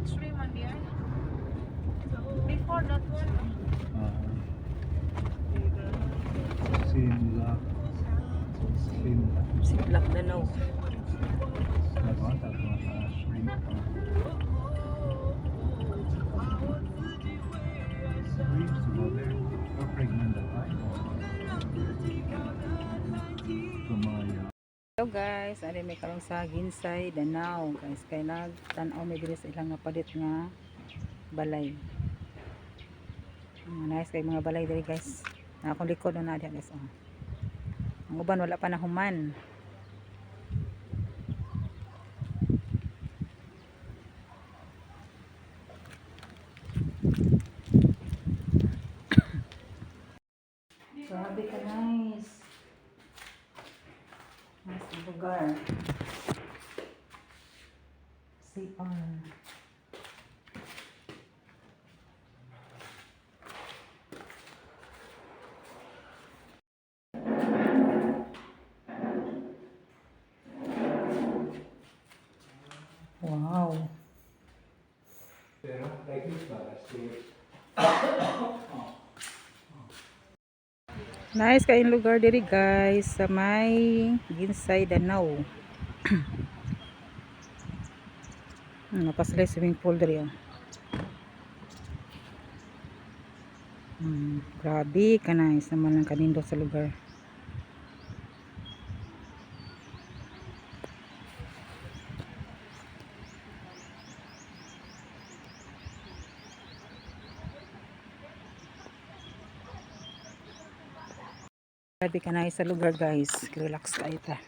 X-ray man diay. Before that one. Ah. Sinla. Sinla. Siblak Danau. Tapos, tapos, shrimp. We used to go there. We're pregnant that time. To my Hello guys, ari may karon sa Ginsay Danau guys, kay nagtan-aw may diri sa ilang napalit nga balay. Nice kay mga balay diri, guys. Na akong likod na diha, guys, oh. Ang uban wala pa na human. Grabe ka nice. Nice ang lugar. CR. Wow. Pero, like this ba? Stairs. Nice kayong lugar diri, guys, sa may Ginsay Danau. Napasala yung swimming pool diri, oh. Grabe ka nice naman ang kanindo sa lugar. Grabe ka nice sa lugar, guys. Relax kayo ta.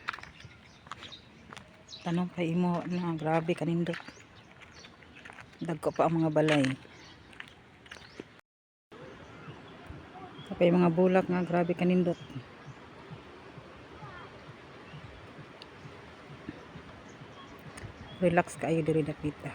Tanong kay imo na grabe kanindot. Dagko pa ang mga balay. Kapay mga bulak nga grabe kanindot. Relax kayo diri dapita.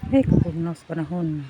Ay, kapugnos panahon.